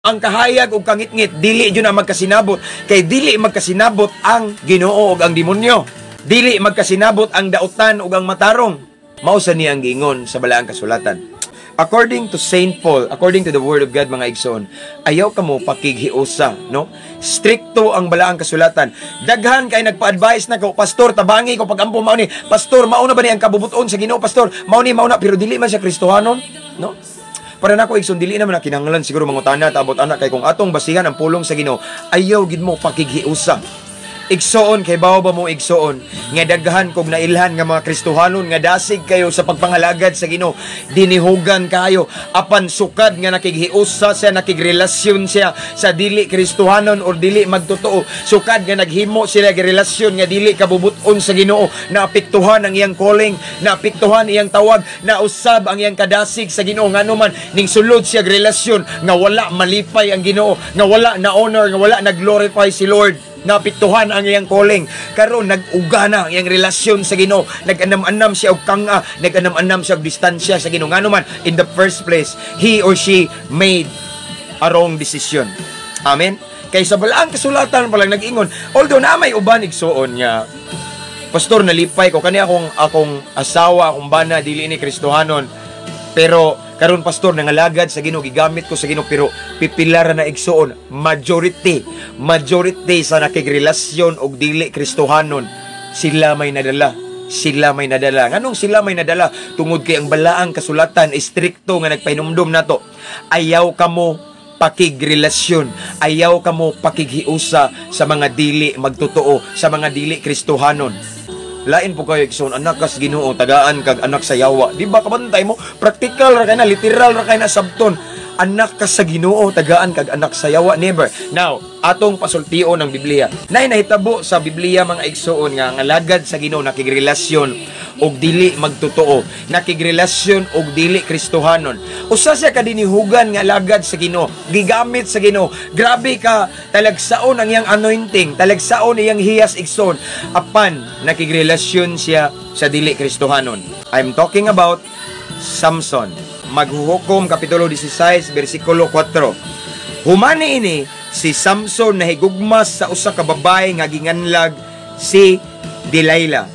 Ang kahayag ug kangitngit dili jud na magkasinabot, kay dili magkasinabot ang Ginoo ug ang demonyo. Dili magkasinabot ang dautan ug ang matarong. Mao sa ni ang giingon sa Balaang Kasulatan. According to Saint Paul, according to the Word of God, mga igsoon, ayaw kamo pakighiusa, no? Strikto ang Balaang Kasulatan. Daghan kay nagpa-advise na ko, "Pastor, tabangi ko pagampo mao ni. Pastor, mao na ba ni ang kabubuton sa Ginoo, Pastor? Mao ni, mao na," pero dili man siya Kristohanon, no? Para nako, igsoon, dili naman na kinahanglan siguro mangutana ta about ana, kay kung atong basihan ang pulong sa Ginoo, ayaw gid mo pakighiusa. Igsoon, kay bawo ba mo, igsoon, nga daghan kog nailhan nga mga Kristohanon nga dasig kayo sa pagpangalagad sa Ginoo, dinihugan kayo, apan sukad nga nakighiusa siya, nakigrelasyon siya sa dili Kristohanon or dili magtotoo, sukad nga naghimo sila relasyon nga dili kabubuton sa Ginoo, naapektuhan ang iyang calling, naapektuhan iyang tawag, nausab ang iyang kadasig sa Ginoo. Ngano man, ning sulod siya relasyon nga wala malipay ang Ginoo, nga wala na honor, nga wala na glorify si Lord, naapektuhan ang iyang calling. Karon nag-uga na ang iyang relasyon sa Ginoo, nag-anam-anam siya og kanga, nag-anam-anam siya og distansya sa Ginoo. Ngano man, in the first place, he or she made a wrong decision. Amen. Kay sa Balaang Kasulatan pa lang nag-ingon, although na may uban, igsuon, nga, "Pastor, nalipay ko kani akong akong asawa, akong bana, dili ni Kristohanon, pero karon, Pastor, nangalagad sa Ginoo, gigamit ko sa Ginoo," pero pipila ra na, igsuon. Majority, majority sa nakigrelasyon og dili Kristohanon, sila may nadala, sila may nadala. Nganong sila may nadala? Tungod kay ang Balaang Kasulatan istrikto nga nagpahinumdom nato: ayaw kamo pakigrelasyon, ayaw kamo pakighiusa sa mga dili magtotoo, sa mga dili Kristohanon. Lain po kayo, igsoon, anak kas Ginoo, tagaan kag anak sa yawa. Di ba kabantay mo? Practical ra kay na, literal ra kay na sabton. Anak ka sa Ginoo, tagaan kag anak sa yawa, never. Now, atong pasultion ng Biblia. Nay nahitabo sa Biblia, mga igsoon, nga ngalagad sa Ginoo nakigrelasyon og dili magtotoo, nakigrelasyon og dili Kristohanon. Usa siya ka dinihugan nga alagad sa Ginoo, gigamit sa Ginoo. Grabe ka talagsaon ang iyang anointing, talagsaon iyang hiyas, igsoon. Apan nakigrelasyon siya sa dili Kristohanon. I'm talking about Samson. Maghuhukom kapitulo 16 bersikulo 4. Humani ini, si Samson nahigugma sa usa ka babae nga ginganlag si Delilah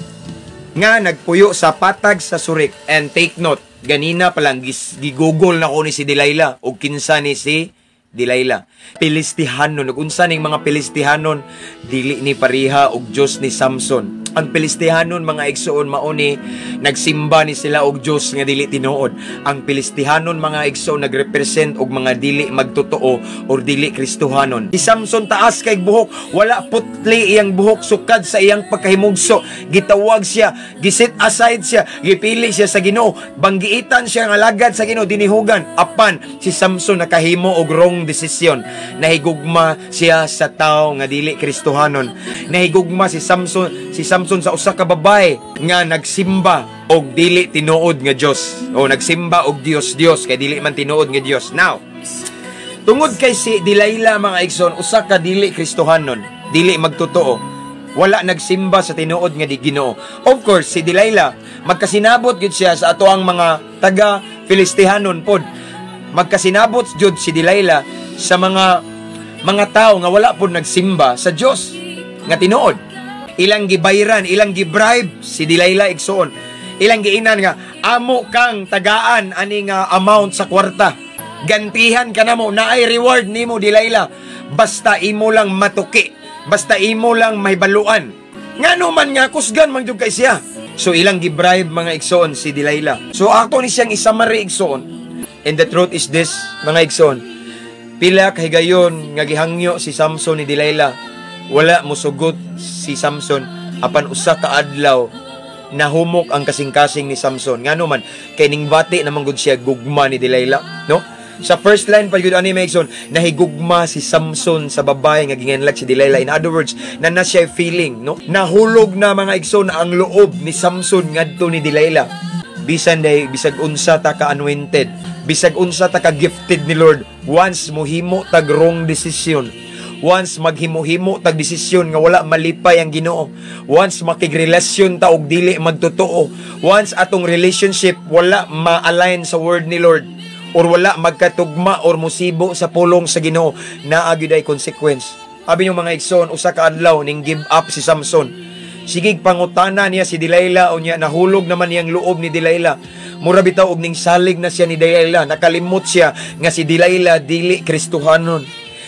nga nagpuyo sa patag sa Sorek. And take note, ganina pa lang gigugol na ko ni si Delilah og kinsa ni si Delilah. Pilistihanon, ug unsa ning mga Pilistihanon, dili ni pareha og Dios ni Samson. Ang Pilistihanon, mga igsoon, mao ni nagsimba ni sila og Dios nga dili tinuod. Ang Pilistihanon, mga igsoon, nagrepresent og mga dili magtotoo or dili Kristohanon. Si Samson, taas kay buhok, wala putli iyang buhok sukad sa iyang pagkahimugso. Gitawag siya, giset aside siya, gipili siya sa Ginoo, banggiitan siya nga alagad sa Ginoo, dinihugan. Apan si Samson nakahimo og wrong decision. Nahigugma siya sa tao nga dili Kristohanon. Nahigugma si Samson sa usa ka babae nga nagsimba og dili tinuod nga Dios. O nagsimba og Dios Dios, kay dili man tinuod nga Dios. Now, tungod kay si Delilah, mga igsoon, usa ka dili Kristohanon, dili magtotoo, wala nagsimba sa tinuod nga di Ginoo. Of course, si Delilah magkasinabot gyud siya sa ato ang mga taga Filistihanon pod. Magkasinabot jud si Delilah sa mga mga tao nga wala pod nagsimba sa Dios nga tinuod. Ilang gibayran, ilang gibribe si Delilah, igsoon. Ilang giinan nga amo kang tagaan ani nga amount sa kwarta. Gantihan ka na mo, naay reward nimo, Delilah. Basta imo lang matuki, basta imo lang mahibaluan. Ngano man nga kusgan man jud kay siya. So ilang gibribe, mga igsoon, si Delilah. So ako ni siyang isummary, igsoon. And the truth is this, mga igsoon. Pila kahigayon nga gihangyo si Samson ni Delilah, wala mosugot si Samson, apan usa ka adlaw nahumok ang kasing-kasing ni Samson. Ngano man, kay ning bati naman gud siya gugma ni Delilah, no? Sa first line pa gud ani, mga igsoon, nahigugma si Samson sa babae nga ginganlag si Delilah. In other words, na na siya feeling, no? Nahulog na, mga igsoon, ang loob ni Samson ngadto ni Delilah. Bisan day bisag unsa ta ka anointed, bisag unsa ta ka gifted ni Lord, once mohimo tag wrong decision, once maghimo-himo tag desisyon nga wala malipay ang Ginoo, once makigrelasyon ta og dili magtotoo, once atong relationship wala ma-align sa word ni Lord, Or wala magkatugma or musibo sa pulong sa Ginoo, naa gyud ay consequence. Abi yung mga igsoon, usa ka adlaw ning give up si Samson. Sigig pangutana niya si Delilah, unya nahulog naman niyang loob ni Delilah. Mura bitaw og ning salig na siya ni Delilah, nakalimot siya nga si Delilah dili Kristohanon.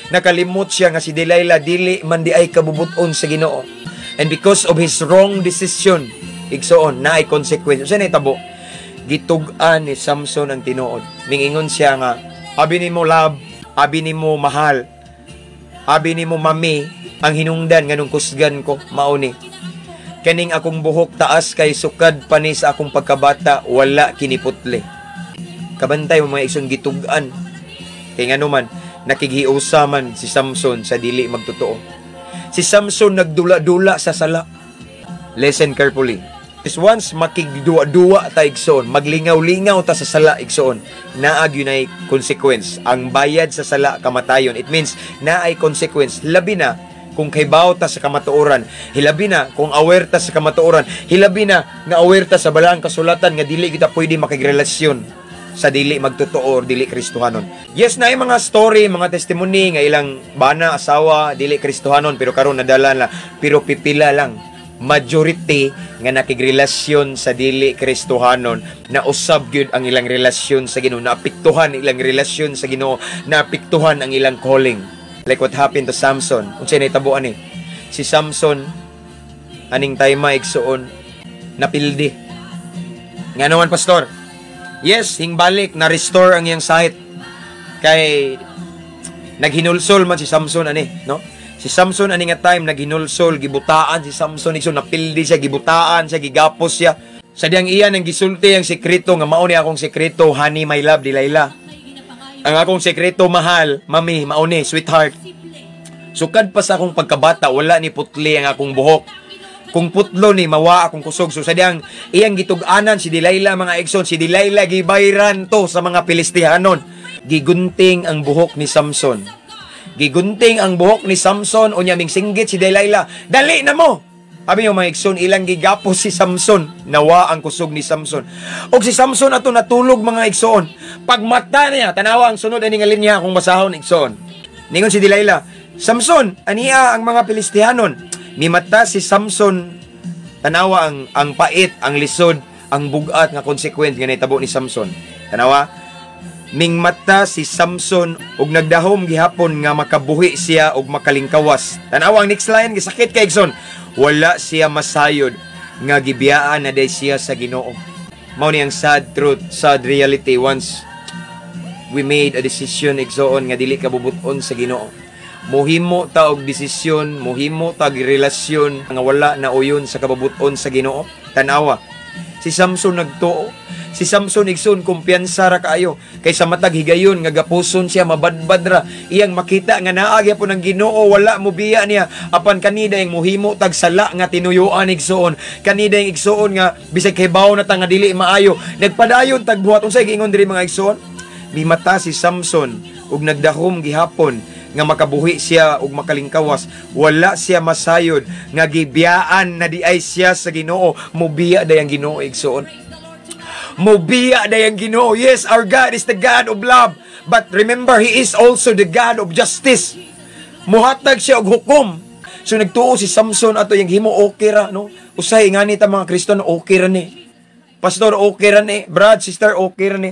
Nakalimot siya nga si Delilah dili man di ay kabubuton sa Ginoo. And because of his wrong decision, igsoon, naay consequence. Unsa nahitabo? Gitug-an ni Samson ang tinuod. Mingingon siya nga, "Abi nimo love, abi nimo mahal, abi nimo mami, ang hinungdan nganong kusgan ko mao ni. Kaning akong buhok taas kay sukad pa ni sa akong pagkabata, wala kiniputli." Kabantay mo, mga igsoon, gitug-an. Kay ngano man, nakighiusa man si Samson sa dili magtotoo. Si Samson nagdula-dula sa sala. Listen carefully. Is once makigduwa-duwa ta, igsoon, maglingaw-lingaw ta sa sala, igsoon, naa gyud ay consequence. Ang bayad sa sala kamatayon. It means naay consequence. Labi na kung kaybaw ta sa kamatuoran, hilabi na kung aware ta sa kamatuoran, hilabi na nga aware ta sa balaang kasulatan nga dili kita pwede makigrelasyon sa dili magtotoo or dili Kristohanon. Yes, na mga story, mga testimony nga ilang bana, asawa, dili Kristohanon pero karon nadala na, pero pipila lang. Majority nga nakigrelasyon sa dili Kristohanon na usab gyud ang ilang relasyon sa Ginoo, naapektuhan ilang relasyon sa Ginoo, naapektuhan ang ilang calling. Like what happened to Samson. Unsay nahitabo ani? Si Samson aning time, igsoon, napildi. Nga naman, pastor? Yes, hingbalik na restore ang iyang sight. Kay naghinulsol man si Samson ani, no? Si Samson ani nga time naghinulsol, gibutaan si Samson, igsoon, napildi siya, gibutaan siya, gigapos siya. Sa diyang iya nang gisulti ang sekreto nga mao ni akong sekreto, honey, my love, Delilah. Ang akong sekreto, mahal, mami, mao ni, sweetheart. Sukad pa sa akong pagkabata, wala ni putli ang akong buhok. Kung putlo ni, mawa akong kusog. So sa diyang iyang gitug-anan si Delilah, mga igsoon, si Delilah gibayran to sa mga Pilistihanon. Gigunting ang buhok ni Samson. Gigunting ang buhok ni Samson, unya ming singgit si Delilah, "Dali na mo!" Abi yung mga igsoon, ilang gigapos si Samson. Nawa ang kusog ni Samson. Og si Samson ato natulog, mga igsoon. Pagmata niya, tanawa ang sunod ani nga linya kung basahon, igsoon. Ningon si Delilah, "Samson, ania ang mga Pilistihanon." Mimata si Samson, tanawa ang pait, ang lisod, ang bugat nga consequence nga nahitabo ni Samson. Tanawa, mingmata si Samson ug nagdahom gihapon nga makabuhi siya ug makalingkawas. Tanawa ang next line, gisakit kay, igsoon. Wala siya masayod nga gibiyaan na day siya sa Ginoo. Mao ni ang sad truth, sad reality once we made a decision, igsoon, nga dili ka bubuton sa Ginoo. Muhimo ta og desisyon, muhimo ta og relasyon nga wala na uyon sa kabubuton sa Ginoo. Tanawa, si Samson nagtuo. Si Samson, igsoon, kumpiyansa ra kaayo. Kay sa matag higayon nga gapuson siya, mabadbad ra, iyang makita nga naa gyapon ang Ginoo, wala mo biya niya. Apan kanida yung muhimo tag sala nga tinuyuan, igsoon. Kanida yung, igsoon, nga bisag kahibaw na ta nga dili maayo, nagpadayon tag buhat. Unsay giingon diri, mga igsoon? Mimata si Samson ug nagdahom gihapon nga makabuhi siya ug makalingkawas. Wala siya masayod nga gibiyaan na di ay siya sa Ginoo. Mubiya day ang Ginoo, igsoon. Mubiya day ang Ginoo. Yes, our God is the God of love. But remember, He is also the God of justice. Muhatag siya og hukom. So nagtuo si Samson ato yung himo, okay ra, no? Usay ngani ta mga Kristiyano, okay ra ni. Pastor, okay ra ni. Brad, sister, okay ra ni.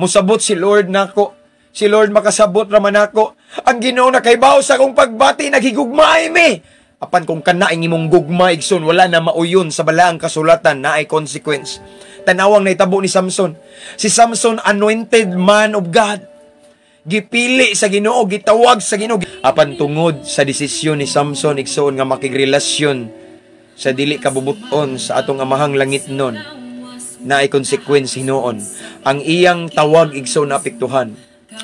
Musabot si Lord nako. Si Lord makasabot ra man nako. Ang Ginoo nakaibaw sa akong pagbati, naghigugmaay mi. Apan kung kana ang imong gugma, igsoon, wala na mauyon sa balaang kasulatan, na ay consequence. Tanawang nahitabo ni Samson. Si Samson, anointed man of God. Gipili sa Ginoo, gitawag sa Ginoo. Apan tungod sa desisyon ni Samson, igsoon, nga makigrelasyon sa dili kabubuton sa atong amahang langit nun, na ay consequence hinuon. Ang iyang tawag, igsoon, naapektuhan.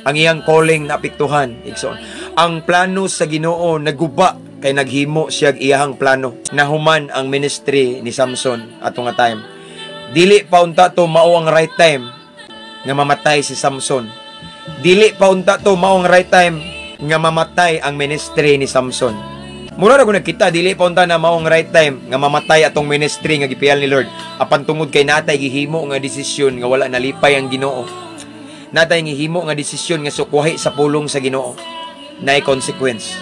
Ang iyang calling naapektuhan, igsoon. Ang plano sa Ginoo naguba kay naghimo siya iyahang plano. Nahuman ang ministry ni Samson ato nga time. Dili pa unta to mao ang right time nga mamatay si Samson. Dili pa unta to mao ang right time nga mamatay ang ministry ni Samson. Mura ra ko nagkita, dili pa unta na mao ang right time nga mamatay atong ministry nga gipiyal ni Lord. Apan tungod kay natay gihimo nga desisyon nga wala nalipay ang Ginoo. Natay gihimo nga desisyon nga sukwahi sa pulong sa Ginoo. Naay consequence.